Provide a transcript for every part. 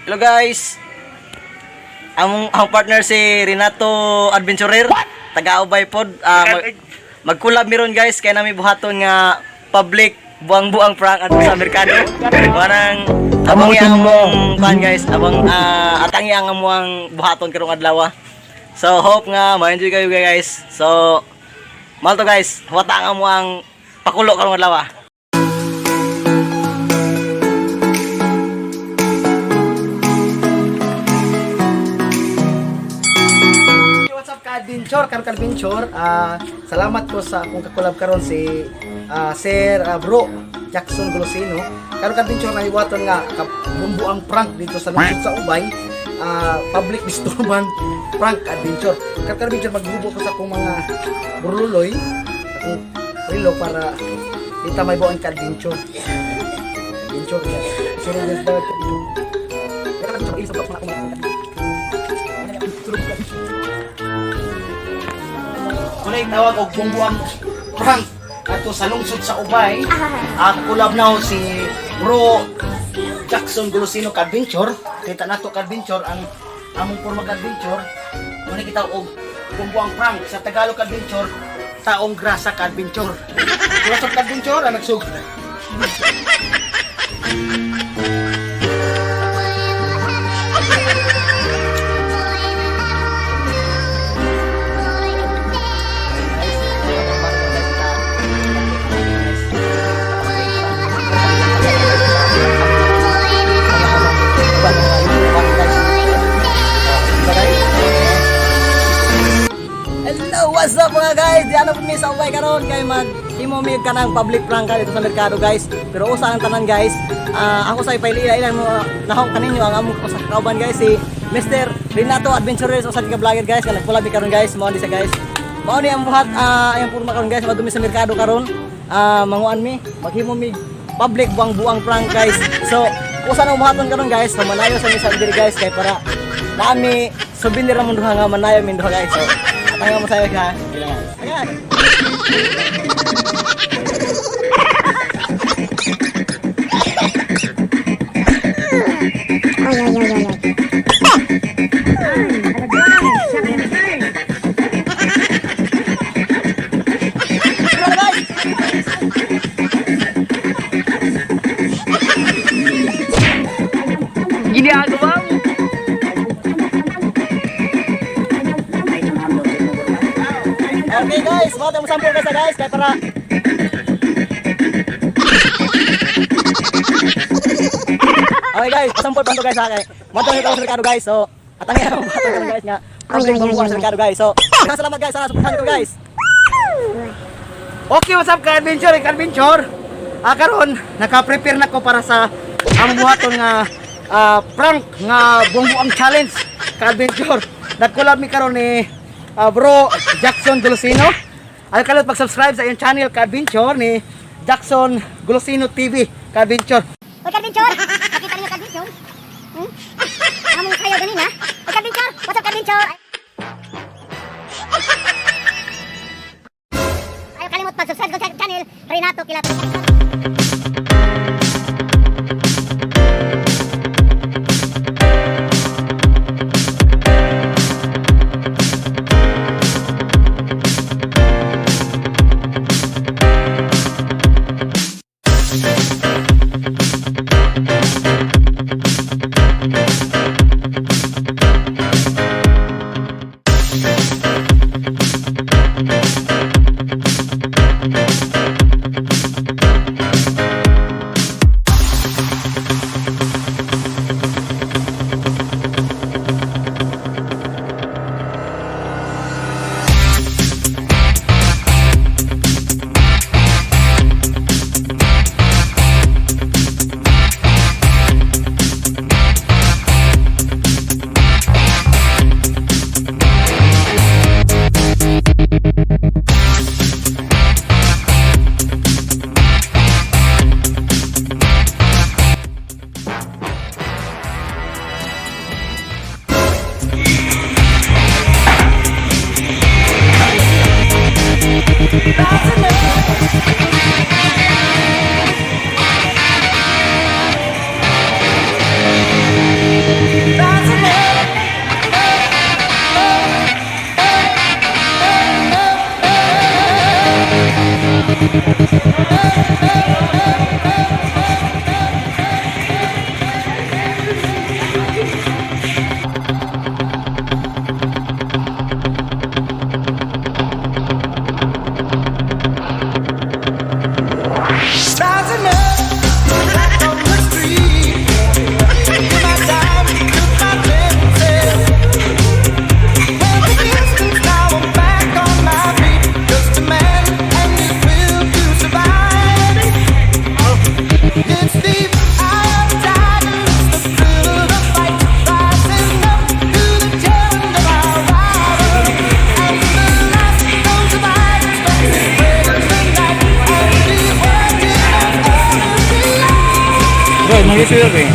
Hello guys. Ang partner si Renato Adventurer, taga Ubay pod. Mag-collab mi ron guys, kay nami buhaton nga public buang-buang prank adto sa merkado. Wanang abang ang among kuan guys, abang atangi ang among buhaton karong adlaw. So hope nga ma-enjoy kayo guys. So mal to guys, huwata ang among pakulo karong adlaw. What's up ka-adventure, karon ka-adventure. Salamat ko sa akong ka-collab karon si Sir Bro Jackson Golosino. Karon ka-adventure na hiwaton nga kabumbuang prank dito sa lungsod sa Ubay. Public disturbance prank adventure. Karon ka-adventure, maghubo ko sa akong mga burluloy, akong rilo para kita may buong ka-adventure. Adventure guys. Surong guys ba? Adventure. Ilis sa akong mga Kunay tawag og bungbuang prank ato sa lungsod sa Ubay. At collab na si Bro Jackson Golosino ka-adventure. Kita nato ka-adventure ang among porma ka-adventure. Muna kita og bungbuang prank sa Tagalog ka-adventure, taong grasa ka-adventure. What's up ka-adventure? Ang nagsug. Hello, what's up mga guys? Di ano po mi sa Ubay karon kay mag himo mi kanang public prank ka dito sa merkado guys. Pero usa ang tanan guys. Ako sa ipailila ilan mo nahong kaninyo ang among usa ka kauban guys, si Mr. Renato Adventurer, usa ka vlogger guys nga nagkulab mi karon guys. Mao ni siya guys. Mao ni ang buhat ang purma karon guys, madumi sa merkado karon. Manguan mi, maghimo mi public buang-buang prank guys. So, usa na buhaton karon guys. So, manayo sa mi sa diri guys kay para nami souvenir ra duha nga manayo min duha guys. So, atanga mo sayo ka. Bilang guys. Ayan. Oy, oy, oy, oy, oy. Tara, guys. Ginagawa mo. Okay guys, bata mo sampol guys, guys, kay para. Okay guys, pasampol pa to guys ha kay. Mato ni sa merkado guys. So, atang yan ang bato karon guys nga. Public bambuhan sa merkado guys. So, maraming salamat guys sa suportahan ko guys. Okay, what's up ka-adventure, ka-adventure? Karon naka-prepare na ko para sa among buhaton nga prank nga buang challenge ka-adventure. Nag-collab mi karon ni Bro Jackson Golosino. Ay kalot pag-subscribe sa iyong channel ka-adventure ni Jackson Golosino TV ka-adventure. Oy, ka-adventure! Nakita ninyo ka-adventure? Hmm? Among sayaw ganina? Oy, ka-adventure! What's up, ka-adventure? Ayaw kalimot pag-subscribe ko sa channel Renato Kilat. Piso yun eh.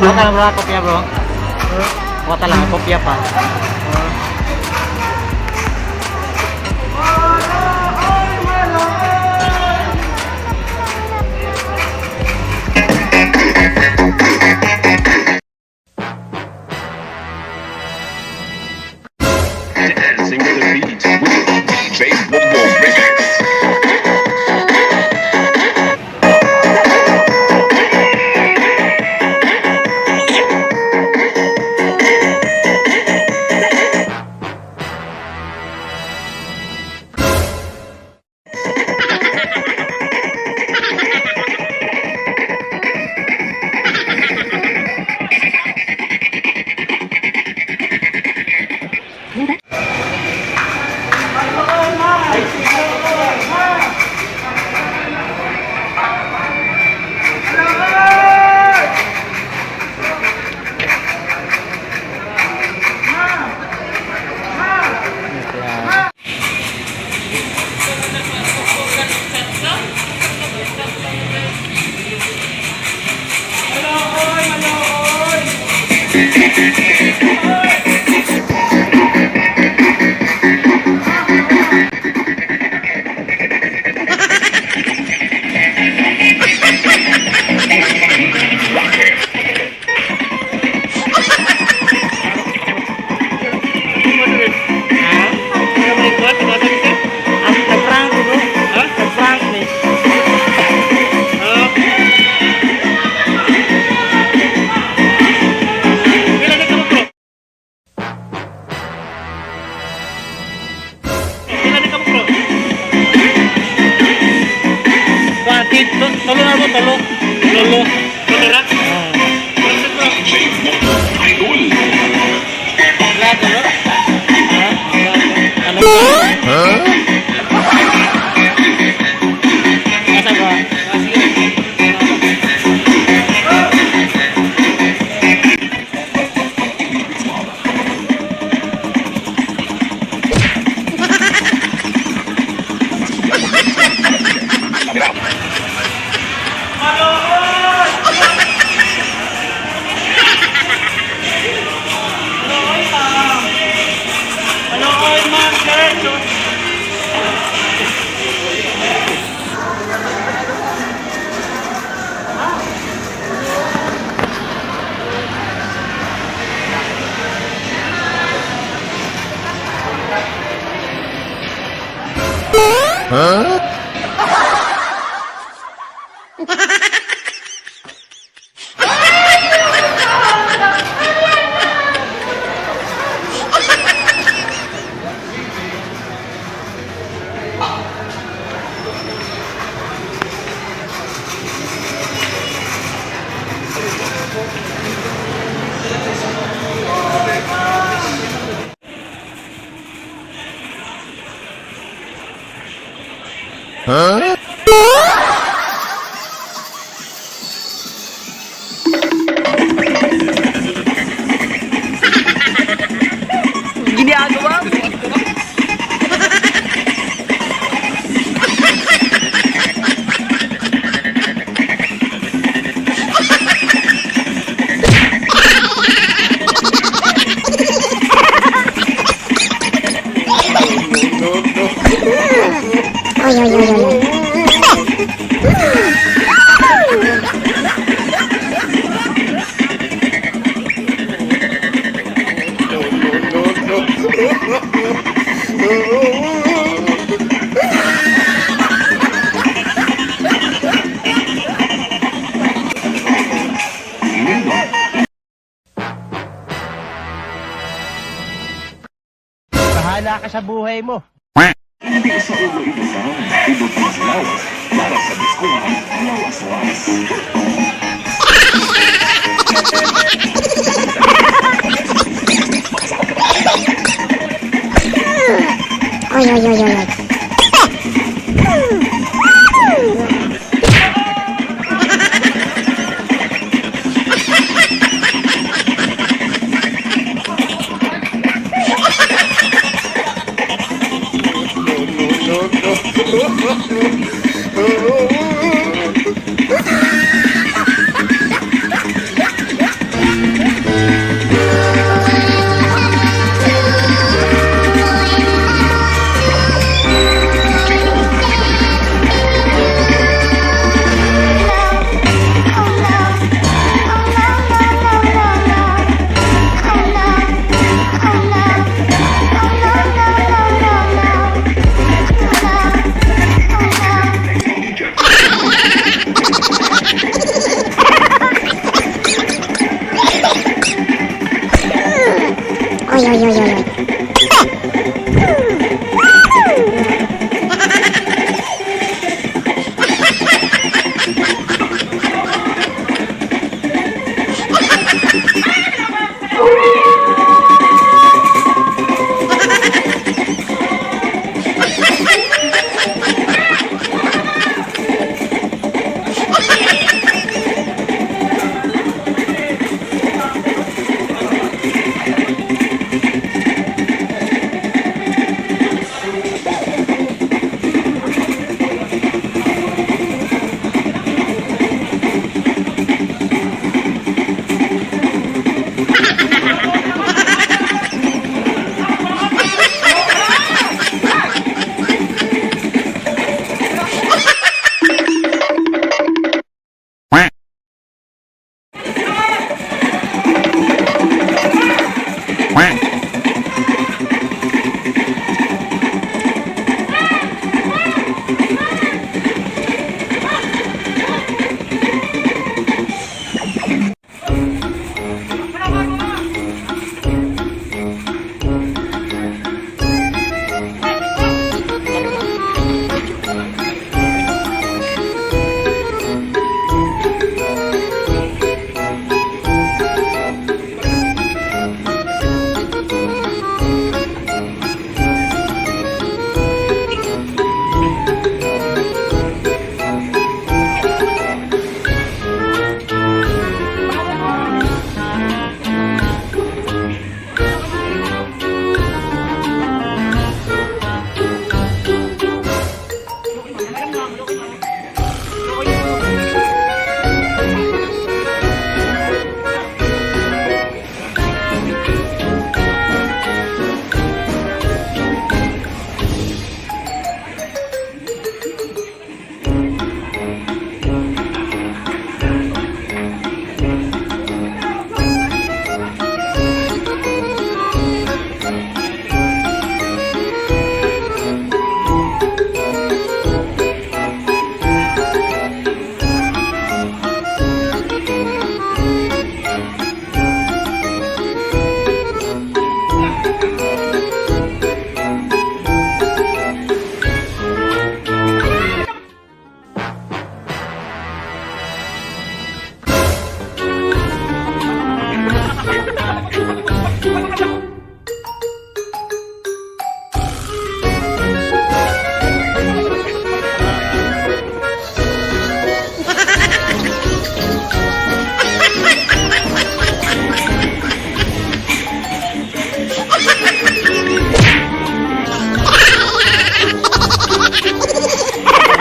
Wata lang bro, kopya bro. Wata lang, kopya pa. Singular Beats with DJ Bobo Remix. Nag-prank bro. Nag-prank ni. Tolo na mo, tolo. Tolo. Tolo ra? DJ Bobo Idol. Ano? Asa ba? Ginagawa mo. Oy, oy, oy, oy. Bahala ka sa buhay mo. Hindi sa ulo ibutang, ibutang sa lawas. Para sa diskuhan, lawas-lawas. Oy, oy, oy, oy, oy. Oy, oy, oy, oy, oy. Quack.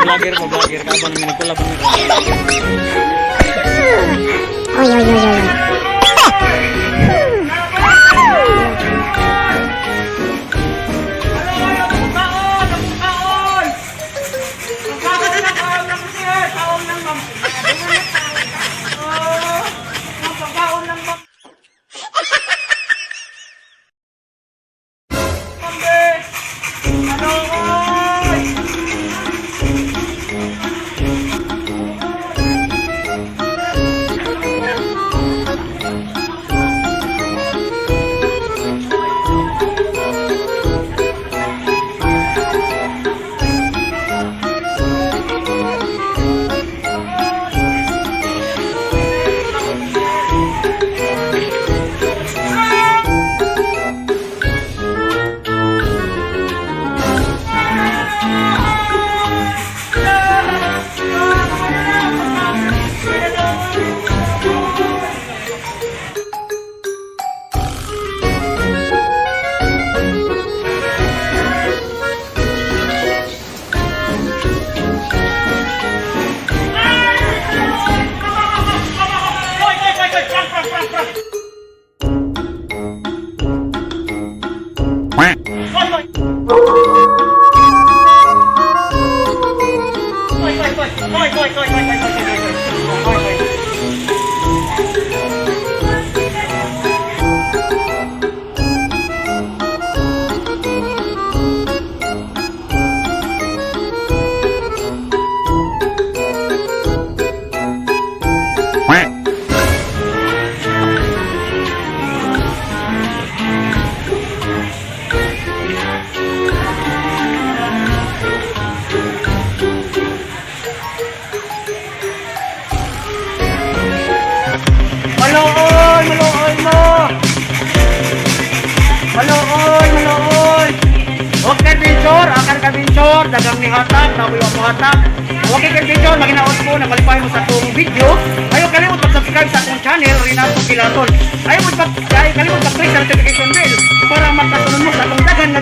Vlogger mo, vlogger ka bang nagkulab mo. Oy, oy, oy, oy, oy. Koy, koy, koy. Koy, koy, koy, koy, koy, koy, koy, koy. Koy, koy. Maluoy, maluoy mo. Maluoy, maluoy. Okay, Adventure, akan ka Adventure, dagang ni hatag, nabuyo ako hatag. Okay, Adventure, maginaot ko, nakalipay mo sa atong video. Ayaw kalimot mag-subscribe sa akong channel, Renato Pilaton. Ayaw mo pag, ay, kalimot mag-click sa notification bell para makasunod mo sa atong daghan nga